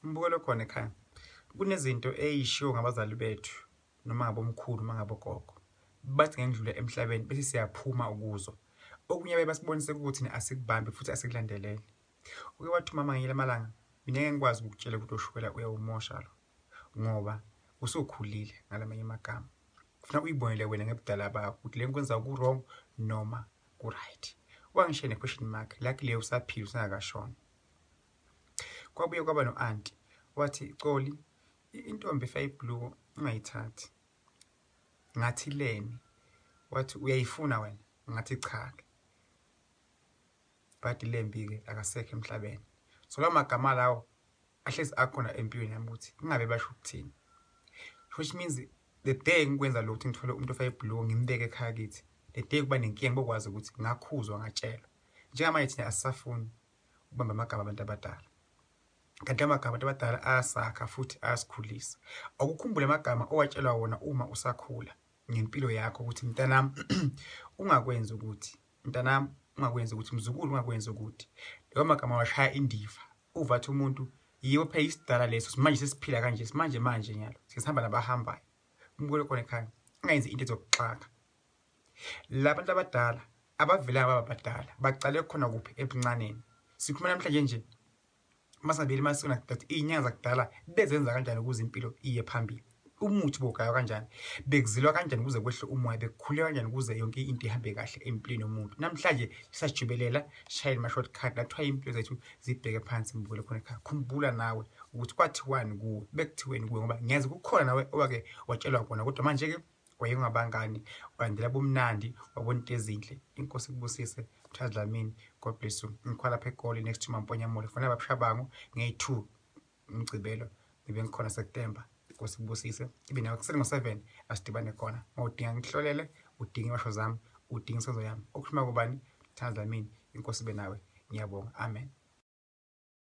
Mbukelo khona ekhaya. Kunezinto ey'shiwo ngabazali bethu noma ngabomkhulu noma ngabogogo. Bathi ngendlula emhlabeni bese siyaphuma kuzo. Okunye baye basibonise ukuthi asikubambi futhi asikulandelele. Uke wathi umama ngelinye lamalanga, mina ngeke ngikwazi ukukutshela ukuthi ushukela uyawumosha lo ngoba usukhulile ngalamanye amagama. Kufuna uyibonele wena ngebudala bakho ukuthi le ngikwenza ku-wrong noma ku-right. Wangishiya ne-question mark la kuleyo usaphila usengakashoni. Kwabuye kwaba no-anti wathi, Xoli, intombi efa ibhuluko ungayithathi. Ngathi leni? Wathi uyayifuna wena? Ngathi cha-ke. Bhadi lembi-ke akasekho emhlabeni. So lawo magama lawo ahlezi akhona empilweni yami ukuthi kungabe basho ukuthini. Which means the day ngikwenza lokhu ngithole umuntu ofa ibhuluko ngimbeke ekhaya kithi, the day kuba nenkinga ngibokwazi ukuthi ngakhuzwa ngatshelwa. Njengamanje thina asisafuni ukubamba amagama abantu abadala. Kanti amagama abantu abadala ayasakha futhi ayasikhulisa. Awukukhumbule amagama owatshelwa wona uma usakhula ngempilo yakho ukuthi mntanami ungakwenzi ukuthi, mntanami ungakwenzi ukuthi, mzukulu ungakwenzi ukuthi. Lawo magama washaya indiva. Uva athi umuntu yiwo phela isidala leso manje sesiphila kanje simanje manje nyalo sesihamba nabahambayo. Umbukelo khona ekhaya ungayenzi into ezokuxaka. Labantu abadala abavelanga baba badala baqale khona kuphi ebuncaneni. Sikhuluma namhlanje nje masingabeli masiko nakudala iy'nyanga zakudala bezenza kanjani ukuze impilo iye phambili. Umuthi bowugaywa kanjani, bekuzilwa kanjani ukuze kwehle umoya, bekukhulekwa kanjani ukuze yonke into ihambe kahle empilweni yomuntu. Namhlanje sisajubelela shayela ama-shortcut lathiwa iy'mpilo zethu zibheke phansi mbukele khona ekhaya. Khumbula nawe ukuthi kwathiwani kuwe, bekuthiweni kuwe ngoba ngiyazi kukhona nawe owake watshelwa kona kodwa manje-ke wayengabangani walandela bumnandi wabona into ezinhle. Inkosi ikubusise Mthazi Dlamini, God bless you. Ngikhona lapha eGoli next to Mamponya Mall. Fonela babushabangu ngeyi-2 Mgqibelo ngibe ngikhona September. Inkosi ikubusise ibe nawe kuseni ngo-7 asidibane khona. Uma udinga ngihlolele, udinga iwasho zami, udinga inkonzo yami. Okukhuluma kubani? Mthazi Dlamini. Inkosi ibe nawe. Ngiyabonga. Amen.